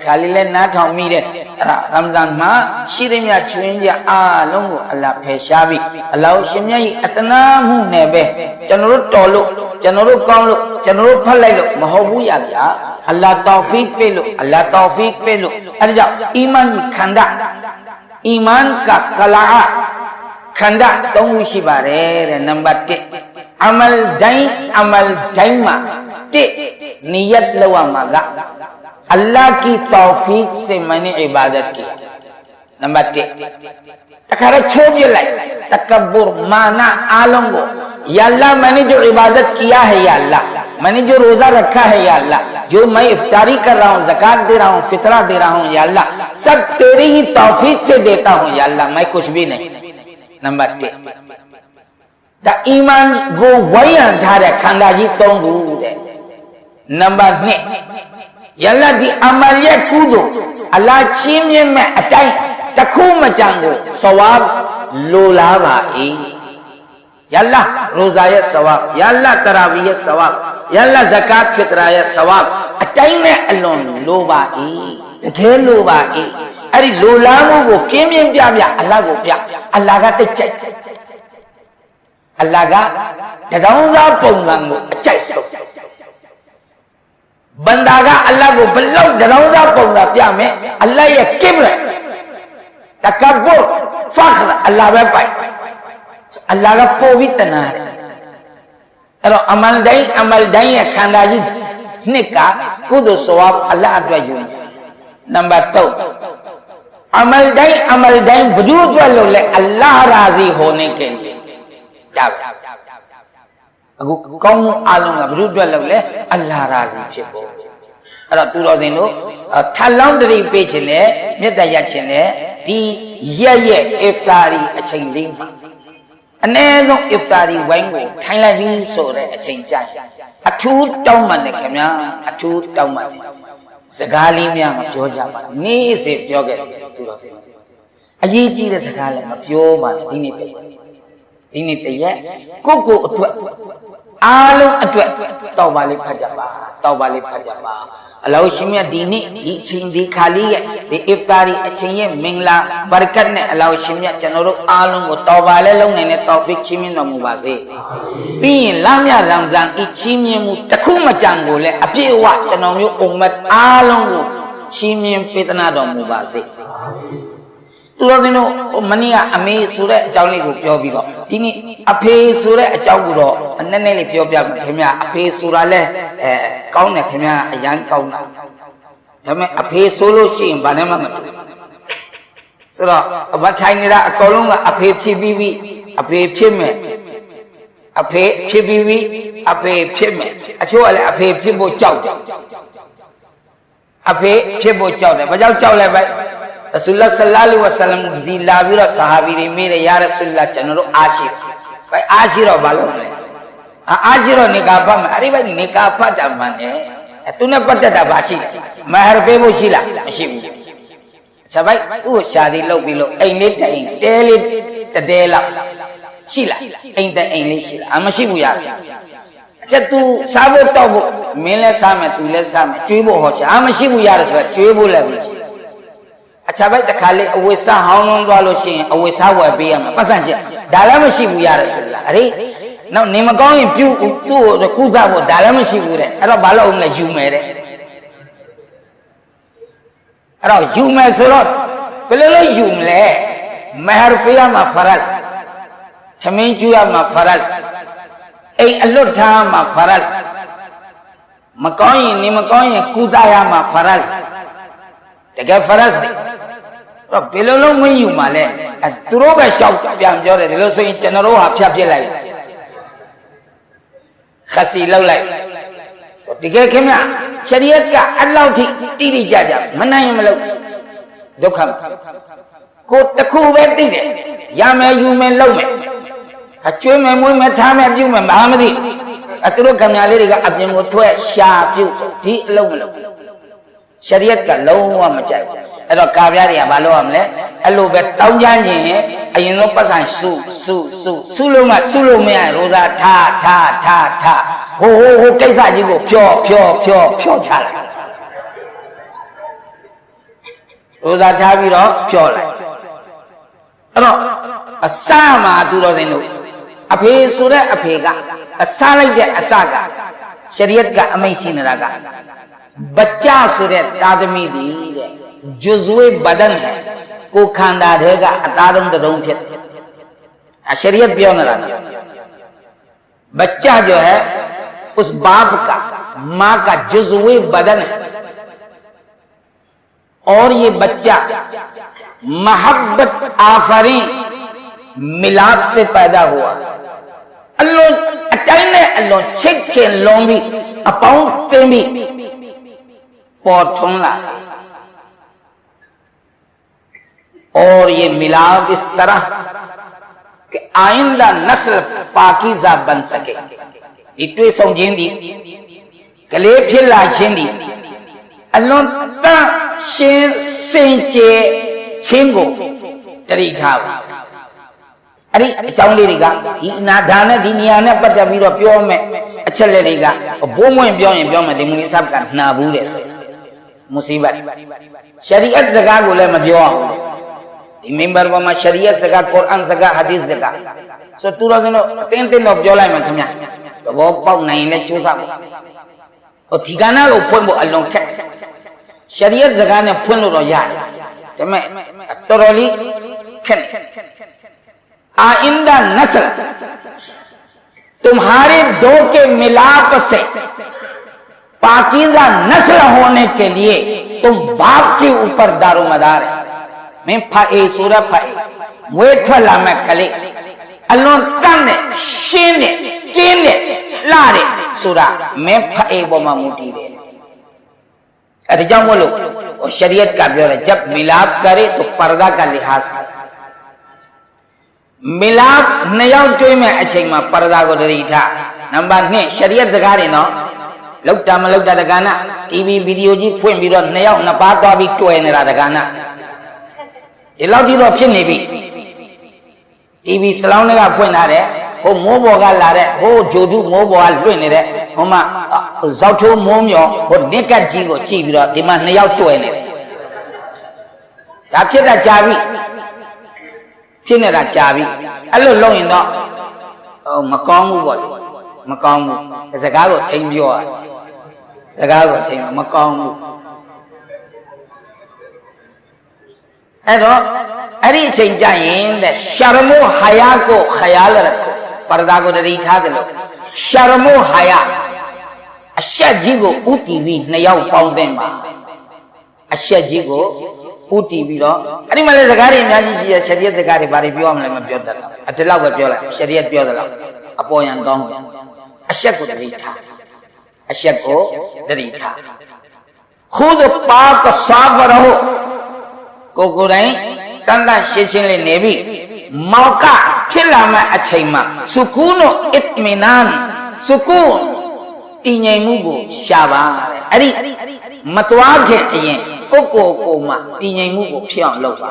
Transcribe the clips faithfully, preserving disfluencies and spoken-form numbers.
ခါလေးလည်းနားထောင်မိတယ်။ အဲ့ဒါ ရမ်ဇန်မှာ ရှိသမျှ ချို့ယွင်းချက်အားလုံးကို အလ္လာဟ်ဖယ်ရှားပြီး အလ္လာဟ်ရှင်မြတ်ရဲ့ အသနားမှုနဲ့ပဲ ကျွန်တော်တို့တော်လို့ ကျွန်တော်တို့ကောင်းလို့ ကျွန်တော်တို့ဖတ်လိုက်လို့ မဟုတ်ဘူး yaa Allah, အလ္လာဟ် तौफीक ပေးလို့ အလ္လာဟ် तौफीक ပေးလို့ အဲ့ဒါကြောင့် အီမန်ကြီး ခန္ဓာ အီမန်က ကလအ ခန္ဓာသုံးခုရှိပါတယ်တဲ့။ နံပါတ်တစ် အမလ်တိုင်း အမလ်တိုင်းမှာ တစ် နီယတ်လုပ်ရမှာက အလ္လာဟ် की तौफीक से मैंने इबादत किया। နံပါတ်တစ် တခါတည်းချိုးပစ်လိုက် तकब्बुर မာနအားလုံးကို या अल्लाह, मैंने जो इबादत किया है, या अल्लाह, मैंने जो रोजा रखा है, या अल्लाह, जो मैं इफ्तारी कर रहा हूँ, ज़कात दे रहा हूँ, फितरा दे रहा हूँ, या अल्लाह, सब तेरी ही तौफीक से देता हूँ, या अल्लाह, मैं कुछ भी नहीं। နံပါတ်တစ် ဒါ အီမန်ကို ဝိုင်းရံထားတဲ့ ခန္ဓာကြီးသုံးခုတဲ့။ နံပါတ်နှစ် ယလ္လာဒီ အမလ်ရဲ့ ကုသိုလ် အလ္လာဟ်ချီးမြှင့်မဲ့အတိုင်း တစ်ခုမကျန်ကို သဝပ် လိုလားပါ၏။ ယလ္လာ ရိုဇာရဲ့ သဝပ်၊ ယလ္လာ တရာဝီရဲ့ သဝပ်၊ ယလ္လာ ဇကတ် ဖစ်တရာရဲ့ သဝပ် အတိုင်းနဲ့ အလွန်လိုပါ၏။ တကယ်လိုပါ၏။ အဲ့ဒီလိုလားမှုကို ပြင်းပြင်းပြပြ အလ္လာဟ်ကိုပြ၊ အလ္လာဟ်က တစ်ကြိုက် အလ္လာဟ်က တရောင်းစားပုံစံကို အကြိုက်ဆုံး။ ဘန္ဒါက အလ္လာဟ်ကို ဘယ်လောက် တရောင်းစားပုံစံပြမယ်၊ အလ္လာဟ်ရဲ့ ကီဘရ်၊ တကဘ်ဘုရ်၊ ဖခ်ရ်၊ အလ္လာဟ်ပဲပိုင်၊ အလ္လာဟ်က ပိုပြီးတနာတယ်။ အဲ့တော့ အမလ်တိုင်း အမလ်တိုင်းရဲ့ ခန္ဓာကြီးနှစ်က ကုသိုလ်သဝပ် အလ္လာဟ်အတွက်ယူနေတယ်။ နံပါတ်သုံး အမလ်တိုင်း အမလ်တိုင်း ဘယ်သူအတွက်လုပ်လဲ၊ အလ္လာဟ်ရာဇီဟိုနေကင်ဒီး ဒါပဲ။ အခုကောင်းမှုအားလုံးက ဘယ်သူအတွက်လုပ်လဲ၊ အလ္လာဟ်ရာဇီဖြစ်ဖို့။ အဲ့တော့ သူတော်စင်တို့ အဲ၊ ထပ်လောင်းသတိပေးချင်တယ်၊ မေတ္တာရပ်ချင်တယ်။ ဒီရက်ရဲ့ အစ်ဖ်တာရီအချိန်လေးမှာ အနည်းဆုံး အစ်ဖ်တာရီဝိုင်းကို ထိုင်လိုက်ပြီဆိုတဲ့ အချိန်ကျရင် အထူးတောင်းပန်တယ်ခင်ဗျာ၊ အထူးတောင်းပန်တယ်။ စကားလေးများ မပြောကြပါနဲ့၊ နေ့စဉ်ပြောခဲ့တယ် သူတော်စင်တို့။ အရေးကြီးတဲ့စကားလည်း မပြောပါနဲ့၊ ဒီနေ့တစ်ရက်၊ ဒီနေ့တစ်ရက် ကိုယ့်ကိုယ်အတွက် အားလုံးအတွက် တောင်းပန်လေး ဖတ်ကြပါ၊ တောင်းပန်လေး ဖတ်ကြပါ။ အလ္လာဟ်ရှင်မြတ် ဒီနေ့ ဒီအချိန် ဒီခါလေးရဲ့ ဒီအစ်ဖ်တာရီအချိန်ရဲ့ မင်္ဂလာ ဘရကတ်နဲ့ အလ္လာဟ်ရှင်မြတ် ကျွန်တော်တို့အားလုံးကို တောင်းပန်လည်းလုပ်နိုင်တဲ့ တৌဖီက် ချီးမြှင့်တော်မူပါစေ။ ပြီးရင် လမ်းမြတ် ရမ်ဇန် အစ်ဖ်ချီးမြှင့်မှု တစ်ခုမကျန်ကိုလည်း အပြည့်အဝ ကျွန်တော်မျိုး အွမ်မတ် အားလုံးကို ချီးမြှင့်ပေးသနားတော်မူပါစေ။ သူတော်စင်တို့ မနေ့က အမေဆိုတဲ့အကြောင်းလေးကို ပြောပြီးတော့ ဒီနေ့ အဖေဆိုတဲ့အကြောင်းကိုတော့ နည်းနည်းလေး ပြောပြမယ်ခင်ဗျာ။ အဖေဆိုတာလဲ အဲ၊ ကောင်းတယ်ခင်ဗျာ၊ အရမ်းကောင်းတာ။ ဒါပေမဲ့ အဖေဆိုလို့ရှိရင် ဘာနဲ့မှမတူဘူး။ ဆိုတော့ အမထိုင်နေတာ အကုန်လုံးက အဖေဖြစ်ပြီးပြီ၊ အဖေဖြစ်မယ်၊ အဖေဖြစ်ပြီးပြီ၊ အဖေဖြစ်မယ်။ အချို့ကလည်း အဖေဖြစ်ဖို့ကြောက်တယ်။ အဖေဖြစ်ဖို့ကြောက်တယ်။ ဘာကြောင့်ကြောက်လဲ။ ဘယ်၊ ရဆူလ်လာဟ် ဆလ္လာလဟူ အလัยฮิဝะซัลลัม ဆီလာပြီးတော့ ဆဟာဘီတွေမေးတယ်၊ ယရဆူလ်လာဟ် ကျွန်တော်တို့ အားရှိတယ်။ ဘယ်၊ အားရှိတော့ ဘာလုပ်မလဲ။ အာ၊ အားရှိတော့ နီကာဖတ်မယ်။ အဲ့ဒီဘက် နီကာဖတ်တာမှန်တယ်။ အဲ၊ သူနဲ့ပတ်သက်တာ ဘာရှိလဲ။ မဟ်ရ်ပေးဖို့ရှိလား။ မရှိဘူး။ အချာဘိုက်၊ သူ့ကို ရှာတီလုပ်ပြီးလို့ အိမ်လေးတစ်အိမ်၊ တဲလေးတစ်တဲလောက် ရှိလား။ အိမ်တစ်အိမ်လေးရှိလား။ အာ၊ မရှိဘူး ယရဆူလ်လာဟ်။ အချာ၊ သူစားဖို့တောက်ဖို့၊ မင်းလည်းစားမယ်၊ သူလည်းစားမယ်၊ ကျွေးဖို့ဟောချင်၊ အာ၊ မရှိဘူး ယရဆူလ်လာဟ်။ ကျွေးဖို့လည်းမရှိ။ အချာဘိုက်၊ တစ်ခါလေး အဝတ်အစားဟောင်းနွမ်းသွားလို့ရှိရင် အဝတ်အစားဝယ်ပေးရမယ်၊ ပိုက်ဆံရှိ၊ ဒါလည်းမရှိဘူး ယရဆူလ်လာဟ်။ အရေ၊ နောက် နေမကောင်းရင် ပြု၊ သူ့ကိုကုသဖို့၊ ဒါလည်းမရှိဘူးတဲ့။ အဲ့တော့ ဘာလုပ်ဦးမလဲ။ ယူမယ်တဲ့။ အဲ့တော့ ယူမယ်ဆိုတော့ ဘယ်လိုလုပ်ယူမလဲ။ မဟ်ရ်ပေးရမှာ ဖရတ်၊ ထမင်းကျွေးရမှာ ဖရတ်၊ အိမ်အလွတ်ထားရမှာ ဖရတ်၊ မကောင်းရင်၊ နေမကောင်းရင် ကုသရမှာ ဖရတ်၊ တကယ် ဖရတ်တွေ။ အဲ့တော့ ဘယ်လိုလုပ် မယူမှာလဲ။ အဲ၊ သူတို့ပဲ လျှောက်ပြန်ပြောတယ်။ ဒီလိုဆိုရင် ကျွန်တော်တို့ဟာ ဖြတ်ပစ်လိုက်၊ ခစီလုပ်လိုက်။ တကယ်ခင်ဗျ၊ ရှရီအတ်က အဲ့လောက်ထိ တိတိကျကျ မနိုင်ရင်မလုပ်၊ ဒုက္ခမ၊ ကိုယ်တစ်ခုပဲသိတယ်၊ ရမယ်၊ ယူမယ်၊ လုပ်မယ်၊ အကျွေးမယ်၊ မွေးမယ်၊ ထားမယ်၊ ပြုမယ်၊ ဘာမှမသိ။ အဲ၊ သူတို့ခင်ဗျာလေးတွေက အပြင်ကိုထွက်၊ ရှာ၊ ပြု၊ ဒီအလုပ်မလုပ်။ ရှရီအတ်က လုံးဝမကြိုက်ဘူး။ အဲ့တော့ ကၢ်ဖျါးတွေက ဘာလုပ်ရမလဲ။ အဲ့လိုပဲ တောင်းကြရင် အရင်ဆုံး ပိုက်ဆံစု၊ စု၊ စု၊ စုလို့မှ၊ စုလို့မရရင် ရိုဇာထား၊ ထား၊ ထား၊ ထား၊ ဟို၊ ဟို၊ ဟိုကိစ္စကြီးကို ဖျော်၊ ဖျော်၊ ဖျော်၊ ဖျော်ချလိုက်။ ။ ရိုးသားထားပြီးတော့ ပြောလိုက်။ အဲ့တော့ အစမှာ သူတော်စင်တို့၊ အဖေဆိုတဲ့အဖေက၊ အစလိုက်တဲ့အစက၊ ရှရီအတ်ကအမိန့်ရှိနေတာက၊ ဘတ်စာဆိုတဲ့သားသမီးသည်တဲ့၊ ဂျူဇ်ဝေးဘဒန်ဟဲ၊ ကိုယ်ခန္ဓာထဲကအသားတုံးတစ်တုံးဖြစ်တယ်။ ဒါရှရီအတ်ပြောနေတာနော်။ ဘတ်စာजो है, उस बाप का, माँ का जुज़्वे बदन है। और ये बच्चा मोहब्बत आफरीन मिलाप से पैदा हुआ। အလွန်၊ အတိုင်းနဲ့အလွန်ချစ်ခင်လွန်းပြီး၊ အပေါင်းသင်းပြီး၊ ပေါ်ထွန်းလာတယ်။ और ये मिलाप इस तरह कि आइंदा नस्ल पाकीज़ा बन सके। ဒီတွေ့ဆုံခြင်းသည်၊ ကလေးဖြစ်လာခြင်းသည်၊ အလွန်သန့်ရှင်းစင်ကြယ်ခြင်းကို သတိထားပါ။ အဲ့ဒီအကြောင်းလေးတွေက၊ ဒီအနာဒါနဲ့ဒီနေရာနဲ့ပတ်သက်ပြီးတော့ပြောမယ်အချက်လက်တွေက၊ ဘိုးမွင့်ပြောရင်ပြောမယ်၊ ဒီမူလီဆပ်ကနာဘူးတယ်ဆိုရင်၊ မူစီဘတ်။ ရှရီအတ်စကားကိုလည်းမပြောအောင်။ ဒီမင်ဘာပေါ်မှာရှရီအတ်စကား၊ ကုရ်အာန်စကား၊ ဟဒ်စ်စကားဆို၊ သူတော်စင်တို့ အသင့်အသင့်တော့ပြောလိုက်မယ်ခင်ဗျာ။ သဘောပေါက်နိုင်ရင်လည်းကြိုးစားပေါ့။ ဟို၊ ထီကာနာကိုဖွင့်ဖို့အလွန်ခက်တယ်။ ရှရီအတ်စကားနဲ့ဖွင့်လို့တော့ရတယ်။ ဒါပေမဲ့၊ တော်တော်လေးခက်တယ်။ आइंदा नस्ल तुम्हारे दो के मिलाप से पाकीज़ा नस्ल होने के लिए तुम बाप के ऊपर दारोमदार है। မင်းဖအေဆိုတဲ့ဖအေ၊ မွေးထွက်လာမဲ့ကလေး၊ အလွန်သန့်တဲ့၊ ရှင်းတဲ့၊ ကင်းတဲ့၊ လှတဲ့ဆိုတာ၊ မင်းဖအေပေါ်မှာမူတည်တယ်။ အဲဒါကြောင့်မို့လို့၊ ဟို၊ ရှရီအတ်ကပြောတယ်၊ जब मिलाप करे तो पर्दा का लिहाज करे। မီလပ်နှစ်ယောက်တွေ့မဲ့အချိန်မှာ၊ ပရဒါကိုသတိထား။ နံပါတ်နှစ်၊ ရှရီအတ်စကားတွေနော်။ လုပ်တာမလုပ်တာတကဏ္ဍ၊ တီဗီဗီဒီယိုကြီးဖွင့်ပြီးတော့၊ နှစ်ယောက်နှစ်ပါးသွားပြီးတွယ်နေတာတကဏ္ဍ။ ဒီလောက်ထိတော့ဖြစ်နေပြီ။ တီဗီဆလောင်းထဲကဖွင့်ထားတယ်။ ဟိုမိုးပေါ်ကလာတဲ့၊ ဟိုဂြိုဟ်တုမိုးပေါ်ကလွင့်နေတဲ့၊ ဟိုမှာ၊ ဇောက်ထိုးမိုးမျှော်၊ ဟိုနစ်ကပ်ကြီးကိုကြည့်ပြီးတော့၊ ဒီမှာနှစ်ယောက်တွယ်နေတယ်။ ဒါဖြစ်တာကြာပြီ။ ဖြစ်နေတာကြာပြီ။ အဲ့လိုလုပ်ရင်တော့၊ ဟို၊ မကောင်းဘူးပေါ့လေ။ မကောင်းဘူး။ စကားကိုထိန်းပြောရ၊ စကားကိုထိန်း၊ မကောင်းဘူး။ အဲ့တော့၊ အဲ့ဒီအချိန်ကျရင်တဲ့၊ ရှရမိုဟယာကိုခယာလ်ရခို၊ ပရဒါကိုသတိထားသလို၊ ရှရမိုဟယာ၊ အရှက်ကြီးကိုဦးတည်ပြီးနှစ်ယောက်ပေါင်းသင်းပါ။ အရှက်ကြီးကိုဦးတည်ပြီးတော့၊ အဲ့ဒီမှာလည်းစကားတွေအများကြီးရှိတယ်။ ရှရီအတ်စကားတွေ၊ ဘာတွေပြောရမလဲမပြောတတ်တော့၊ အတလောက်ပဲပြောလိုက်၊ ရှရီအတ်ပြောသလောက်၊ အပေါ်ယံခေါင်းစဉ်၊ အရှက်ကိုသတိထား၊ အရှက်ကိုသတိထား။ खुद पाक साफ रहो, ကိုယ်ကိုယ်တိုင်သန့်သန့်ရှင်းရှင်းလေးနေပြီး၊ मौका ဖြစ်လာမဲ့အချိန်မှာ၊ सुकून और इत्मीनान, सुकून တည်ငြိမ်မှုကိုရှာပါတဲ့။ အဲ့ဒီမသွားခင်အရင်၊ ကိုယ့်ကိုယ်ကိုယ်မှာတည်ငြိမ်မှုကိုဖြစ်အောင်လုပ်ပါ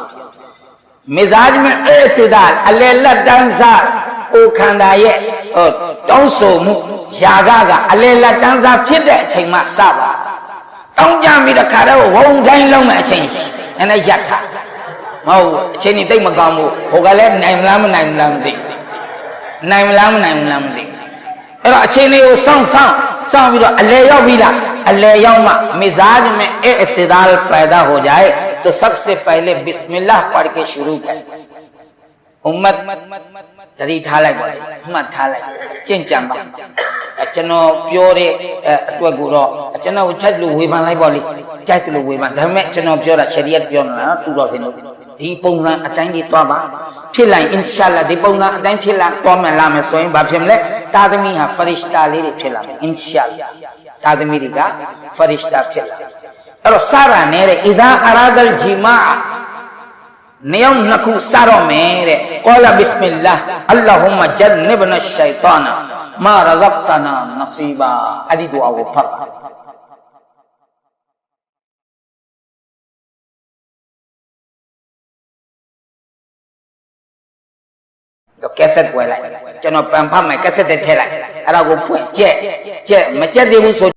။ मिजाज में इत्मीनान, အလယ်လတ်တန်းစား၊ ကိုယ်ခန္ဓာရဲ့၊ ဟို၊ တောင်းဆိုမှု၊ ຢာကက၊ အလယ်လတ်တန်းစားဖြစ်တဲ့အချိန်မှစပါ။ တောင်းကြပြီးတခါတည်းဝုန်းဒိုင်းလုံးမဲ့အချိန်၊ နည်းနည်းရပ်ထား။ မဟုတ်ဘူး၊ အခြေအနေသိပ်မကောင်းဘူး။ ဟိုကလည်းနိုင်မလား၊ မနိုင်ဘူးလားမသိဘူး။ နိုင်မလား၊ မနိုင်ဘူးလားမသိဘူး။ အဲ့တော့၊ အခြေအနေကိုစောင့်၊ စောင့်၊ စောင့်ပြီးတော့၊ အလယ်ရောက်ပြီလား၊ အလယ်ရောက်မှ၊ मिजाज में इत्मीनान पैदा हो जाए तो सबसे पहले बिस्मिल्लाह पढ़ के शुरू करें। उम्मत, သတိထားလိုက်ပါ၊ မှတ်ထားလိုက်၊ ကျင့်ကြံပါ။ အဲ၊ ကျွန်တော်ပြောတဲ့၊ အဲ၊ အတွက်ကိုတော့၊ ကျွန်တော်ကိုကြိုက်လို့ဝေဖန်လိုက်ပါလေ။ ကြိုက်လို့ဝေဖန်။ ဒါပေမဲ့ကျွန်တော်ပြောတာရှရီအတ်ပြောနေတာနော်၊ သူတော်စင်တို့၊ ဒီပုံစံအတိုင်းကြီးသွားပါ။ ဖြစ်လာရင်၊ အင်ရှါအလ္လာဟ်၊ ဒီပုံစံအတိုင်းဖြစ်လာ၊ သွားမယ်လာမယ်ဆိုရင်၊ ဘာဖြစ်မလဲ။ သားသမီးဟာဖရစ်ရှ်တာလေးတွေဖြစ်လာမယ်၊ အင်ရှါအလ္လာဟ်။ သားသမီးတွေကဖရစ်ရှ်တာဖြစ်လာမယ်။ အဲ့တော့၊ စတာနဲ့တဲ့၊ إذا أراد الجماع နှစ်ယောက်နှစ်ခုစတော့မယ်တဲ့၊ قال بسم الله، اللهم جنبنا الشيطان ما رزقتنا نصيبا. အဲ့ဒီဒူအာကိုဖတ်ပါ။ ဒီကက်ဆက်ဝယ်လိုက်၊ ကျွန်တော်ပြန်ဖတ်မယ်၊ ကက်ဆက်တွေထည့်လိုက်၊ အဲ့ဒါကိုဖွင့်ကြည့်၊ ကြည့်၊ မကြိုက်သေးဘူးဆို